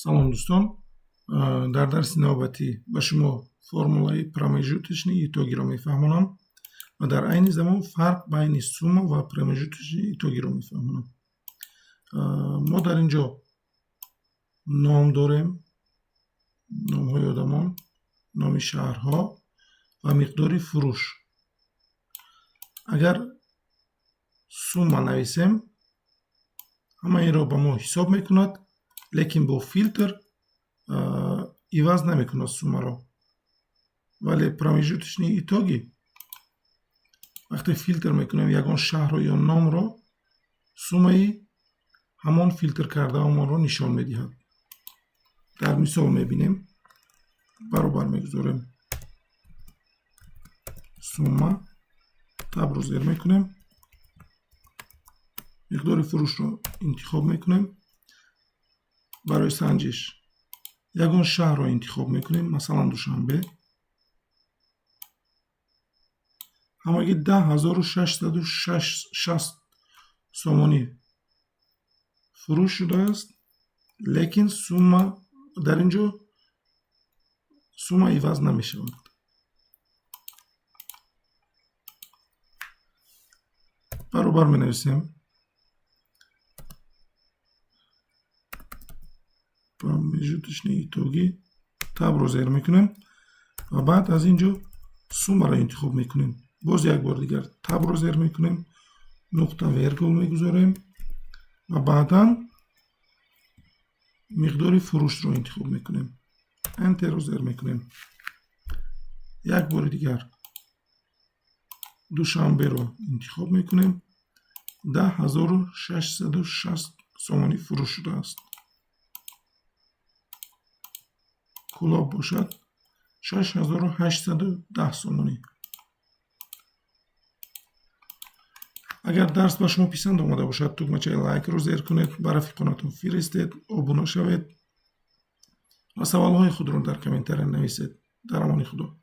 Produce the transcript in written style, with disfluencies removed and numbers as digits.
Салом, дӯстон! Дар дарси навбатӣ ба шумо формулаи промежуточные итогиро мефаҳмонам ва дар айни замон фарқ байни сумма ва промежуточные итогиро мефаҳмонам. Мо дар ин ҷо ном дорем, номҳои одамон, номи шаҳрҳо ва миқдори фурӯш. Агар сумма нависем, ҳама инро ба мо ҳисоб мекунад, лекин бо филтр иваз намекунад суммаро. Вале промежуточные итоги, вақте филтр мекунем ягон шаҳрро ё номро, суммаи ҳамон филтр кардаамонро нишон медиҳад. Дар мисол мебинем. Баробар мегузорем сумма, табро зер мекунем, миқдори фурӯшро интихоб мекунем. Барои санҷиш ягон шаҳрро интихоб мекунем, масалан, Душанбе. Ҳамагӣ 10 660 сомонӣ фурӯш шудааст, лекин сумма дар ин ҷо сумма иваз намешавад. Баробар менависем промежуточные итоги, табро зер мекунем ва баъд аз ин ҷо суммаро интихоб мекунем. Боз як бор дигар табро зер мекунем, нуқта вергул мегузорем ва баъдан миқдори фурӯшро интихоб мекунем, энтерро зер мекунем. Як бори дигар Душанберо интихоб мекунем, 10 660 сомонӣ фурӯш шудааст. Кӯлоб бошад, 6810 сомонӣ. Агар дарс ба шумо писанд омада бошад, тугмачаи лайкро зер кунед, ба рафиқонатон фиристед, обуна шавед ва саволҳои худро дар комментария нависед. Дар амони Худо.